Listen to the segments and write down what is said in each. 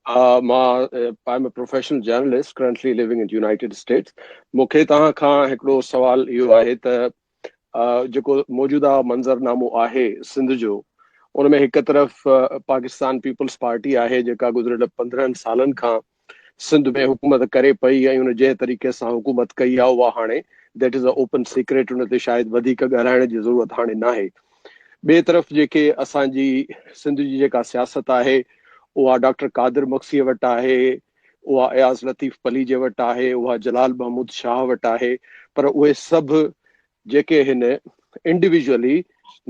مان I am a professional journalist currently living in United States. مون کي توهان کان هڪڙو سوال اهو آهي ته جيڪو موجوده منظرنامو آهي سنڌ جو ان ۾ هڪ طرف پاڪستان پيپلز پارٽي آهي جيڪا گذريل 15 سالن کان سنڌ ۾ حڪومت ڪري پئي ۽ ان جنهن طريقي سان حڪومت ڪئي آهي اها هاڻي that is a open secret ان تي شايد وڌيڪ ڳالهائڻ جي ضرورت هاڻي ناهي. ٻئي طرف جيڪي اسان جي سنڌ جي جيڪا سياست آهي اها ڊاڪٽر قادر مگسيء وٽ آهي، اها اياز لطيف پليجي وٽ آهي، اها جلال محمود شاهه وٽ آهي پر اهي سڀ جيڪي هن انڊيويجوئلي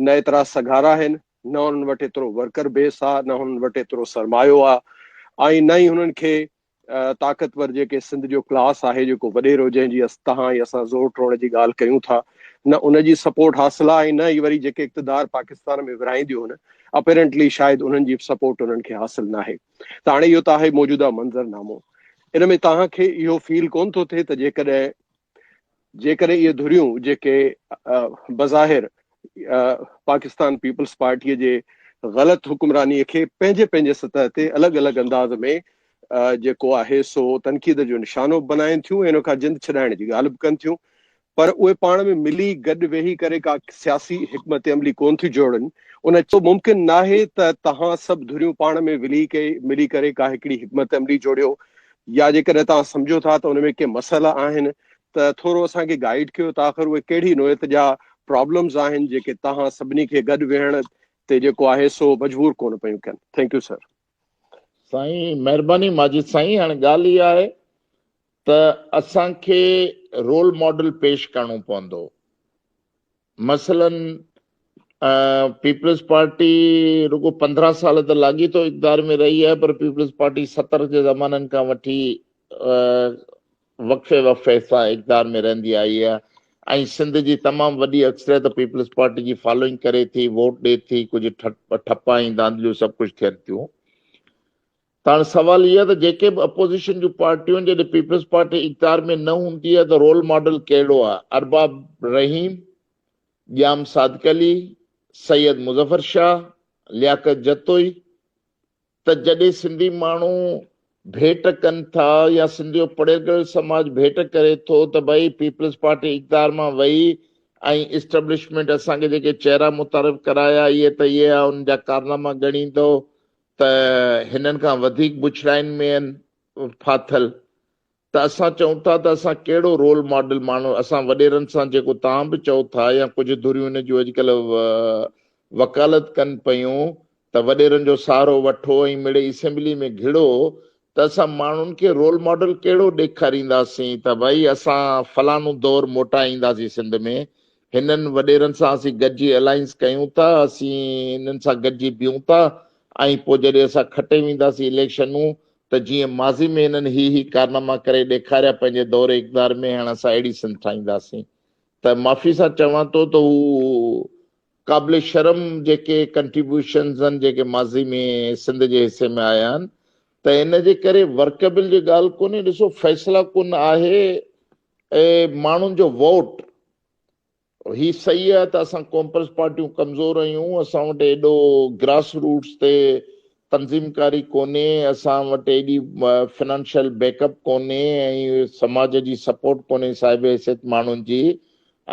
نه ايترا سگهارا آهن، نه انهن وٽ ايترو ورڪر بيس آ، نه هنن وٽ ايترو سرمايو آ ۽ نه ئي هنن کي طاقتور جيڪي سنڌ جو ڪلاس آهي جيڪو وڏيرو جنهن جي تهان ۽ اسان زور ٽوڙڻ جي ڳالهه ڪيون ٿا نه ان جي سپورٽ حاصل آهي ۽ نه ئي وري جيڪي اقتدار پاڪستان ۾ ورهائينديون هن اپيرنٽلي شايد انهن جي سپورٽ انهن کي حاصل ناهي ته هاڻي اهو ته آهي موجوده منظر نامو ان ۾ توهان کي اهو فيل ڪون ٿو ٿئي ته جيڪڏهن جيڪڏهن اهي ڌريون جيڪي بظاهر پاڪستان پيپلز پارٽيء جي غلط حڪمرانيء کي پنهنجي پنهنجي سطح تي الڳ الڳ انداز ۾ جيڪو آهي سو تنقيد جو نشانو به بنائين ٿيون ۽ ان کان جند ڇڏائڻ جي ڳالهه به ڪن ٿيون پر اهي پاڻ ۾ ملي گڏ ويهي ڪري ڪا سياسي حڪمت عملي ڪونه ٿيون جوڙن ان چيو ممڪن ناهي ته توهان سڀ ڌريون پاڻ ۾ ولي ملي ڪري ڪا هڪڙي حڪمت عملي جوڙيو يا جيڪڏهن توهان سمجهو ٿا ته ان ۾ ڪي مسئلا آهن ته ٿورو اسان کي گائيڊ ڪيو ته آخر اهي ڪهڙي نوعيت جا پرابلمز آهن جيڪي توهان سڀني کي گڏ ويهڻ تي جيڪو آهي سو مجبور ڪونه پيون ڪن. Thank you sir. سائين مهرباني ماجد سائين هاڻي ڳالهه اها آهي ته اسان کي رول ماڊل پيش ڪرڻو پوندو مثلاً پيپلز پارٽي رڳو 15 سال ته لاڳيتو اقتدار ۾ رهي آهي پر پيپلز پارٽي 70 جي زمانن کان وٺي وقفي وقفي سان اقتدار ۾ رهندي آئي آهي ۽ سنڌ جي تمام وڏي اڪثريت پيپلز پارٽي جي فالوئنگ ڪري ٿي، ووٽ ڏي ٿي، ڪجهه ٺپا ۽ ڌانڌليون سڀ ڪجهه ٿين ٿيون. ته هاڻي سوال اهو آهي ته جيڪي به اپوزيشن جون پارٽيون آهن جڏهن پيپلز پارٽي اقتدار ۾ نه هوندي آهي ته رول ماڊل ڪهڙو آهي؟ ارباب رحيم، ڄام صادق علي، سيد مظفر شاهه، لياقت جتوئي ته جڏهن سنڌي ماڻهو ڀيٽ ڪن ٿا يا سنڌ جو پڙهيل ڳڙهيل سماج ڀيٽ ڪري ٿو ته ڀئي پيپلز پارٽي اقتدار مان وئي ۽ اسٽيبلشمينٽ اسان کي جيڪي چهرا متعارف ڪرايا اهي ته اهي انهن جا ڪارناما ڳڻيندو ته هنن کان وڌيڪ بڇڙاين ۾ آهن ڦاٿل ته اسان چئون ٿا ته اسان ڪهڙو رول ماڊل ماڻهو اسان وڏيرن سان جيڪو توهان به چئو ٿا يا ڪجهه ڌريون ان جون اڄڪلهه وڪالت ڪن پيون ته وڏيرن جو سهارو وٺو ۽ مڙئي اسيمبلي ۾ گهڙو ته اسان ماڻهن کي رول ماڊل ڪهڙو ڏيکارينداسين ته ڀائي اسان فلانو دور موٽائينداسين سنڌ ۾ هنن وڏيرن سان اسين گڏجي الائنس ڪيون ٿا، اسين هنن سان گڏجي بيهون ٿا ۽ پوء جڏهن اسان کٽي وينداسين اليڪشنون ته جيئن ماضي ۾ هنن هي هي ڪارناما ڪري ڏيکاريا پنهنجي دور اقتدار ۾ هاڻ اسان اهڙي سنڌ ٺاهينداسين ته معافي سان چوان ٿو ته هو قابل شرم جيڪي ڪنٽريبيوشنز آهن جيڪي ماضي ۾ سنڌ جي حصي ۾ آيا آهن ته ان جي ڪري ورڪبل جي ڳالهه ڪونهي ڏسو فيصلا ڪن آهي ماڻهن جو ووٽ هي صحيح آهي ته اسان قومپرست پارٽيون ڪمزور آهيون، اسان وٽ ايڏو گراس روٽس تي تنظيم ڪاري ڪونهي، اسان وٽ ايڏي فنانشل بيڪ اپ ڪونهي ۽ سماج جي سپورٽ ڪونهي صاحب حيثيت ماڻهن جي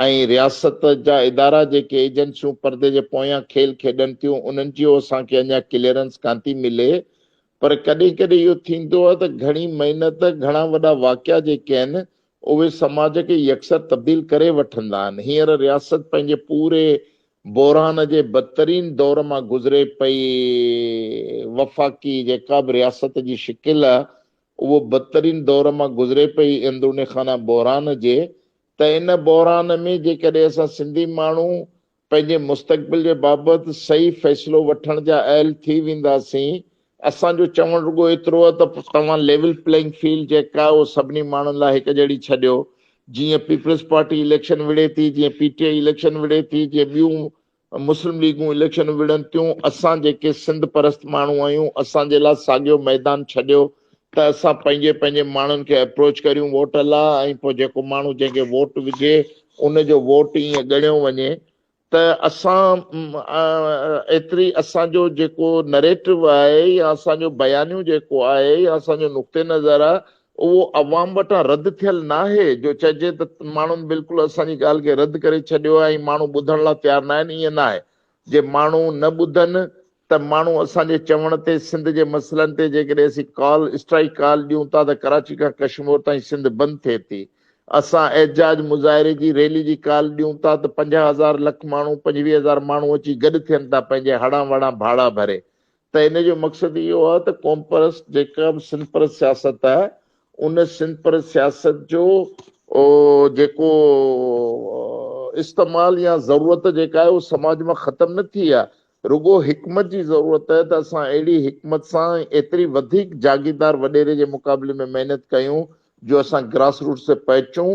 ۽ رياست جا ادارا جيڪي ايجنسيون پردي جي پويان کيل کيڏن ٿيون انهن جي اسان کي اڃا ڪليئرنس ڪانه ٿي ملي پر ڪڏهن ڪڏهن اهو ٿيندو آهي ته گهڻي محنت، گهڻا وڏا واقعا جيڪي آهن، اهي سماج کي يڪسر تبديل ڪري وٺندا آهن. هينئر رياست پنهنجي پوري بحران جي بدترين دور مان گذري پئي. وفاقي جيڪا به رياست جي شڪل آهي، اهو بدترين دور مان گذري پئي اندروني خانه بحران جي ته ان بحران ۾ جيڪڏهن اسان سنڌي ماڻهو پنهنجي مستقبل جي بابت صحيح فيصلو وٺڻ جا اهل ٿي وينداسين، اسان جو چوڻ رڳو ايترو آهي ته توهان ليول پليئنگ فيلڊ جيڪا آهي اهو سڀني ماڻهن لاء هڪ جهڙي ڇڏيو، جيئن پيپلز پارٽي اليڪشن وڙهي ٿي، جيئن پي ٽي آء اليڪشن وڙهي ٿي، جيئن ٻيون مسلم ليگون اليڪشن وڙهن ٿيون، اسان جيڪي سنڌ پرست ماڻهو آهيون اسان جي لاء ساڳيو ميدان ڇڏيو ته اسان پنهنجي پنهنجي ماڻهن کي اپروچ ڪريون ووٽ لاء ۽ پوء جيڪو ماڻهو جنهن کي ووٽ وجهي ان جو ووٽ ائين ڳڻيو وڃي ته اسان ايتري اسان جو جيڪو نريٽو آهي يا اسان جو بيانيو جيڪو آهي يا اسان جو نقطه نظر آهي اهو عوام وٽان رد ٿيل ناهي جو چئجي ته ماڻهن بلڪل اسان جي ڳالهه کي رد ڪري ڇڏيو آهي ۽ ماڻهو ٻڌڻ لاء تيار ناهن ائين ناهي جي ماڻهو نه ٻڌن ته ماڻهو اسان جي چوڻ تي سنڌ جي مسئلن تي جيڪڏهن اسين ڪال اسٽرائيڪ ڪال ڏيون ٿا ته ڪراچي کان ڪشمور تائين سنڌ بند ٿئي ٿي اسان احتجاج مظاهري جي ريلي جي ڪال ڏيون ٿا ته 50 هزار لک ماڻهو 25 هزار ماڻهو اچي گڏ ٿين ٿا پنهنجي هڙان وڙان ڀاڙا ڀري ته ان جو مقصد اهو آهي ته قومپرست جيڪا به سنڌ پرست سياست آهي ان سنڌ پرست سياست جو جيڪو استعمال يا ضرورت جيڪا آهي اهو سماج مان ختم نه ٿي آهي رڳو حڪمت جي ضرورت آهي ته اسان اهڙي حڪمت سان ۽ ايتري وڌيڪ جاگيردار وڏيري جي مقابلي ۾ محنت ڪيون جو اسان گراس روٽس تي پهچون،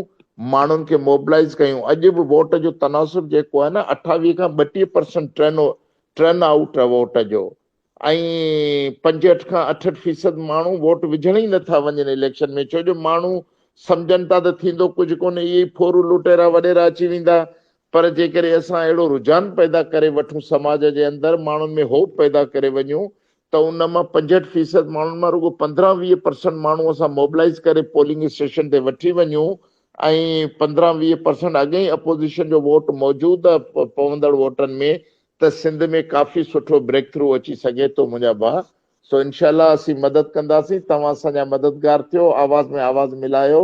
ماڻهن کي موبلائيز ڪيون. اڄ به ووٽ جو تناسب جيڪو آهي نه 28 کان 32 پرسنٽ ٽرن آئوٽ آهي ووٽ جو ۽ 65 کان 68 فيصد ماڻهو ووٽ وجهڻ ئي نٿا وڃن اليڪشن ۾ ڇو جو ماڻهو سمجهن ٿا ته ٿيندو ڪجهه ڪونهي اهي ئي ڦورو لٽيرا وڏيرا اچي ويندا پر جيڪڏهن اسان اهڙو رجحان پيدا ڪري وٺون سماج جي اندر ماڻهن ۾ هوپ پيدا ڪري وڃون ته ان مان 65 فيصد ماڻهن مان رڳو 15 20 پرسنٽ ماڻهو اسان موبلائيز ڪري پولنگ اسٽيشن تي وٺي وڃون ۽ 15 20 پرسنٽ اڳي ئي اپوزيشن جو ووٽ موجود آهي پوندڙ ووٽن ۾ ته سنڌ ۾ ڪافي سٺو بريڪ ٿرو اچي سگهي ٿو منهنجا ڀاء سو انشاء الله اسين مدد ڪنداسين توهان اسان جا مددگار ٿيو آواز ۾ آواز ملايو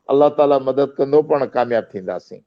الله تعالي مدد ڪندو پاڻ ڪامياب ٿينداسين.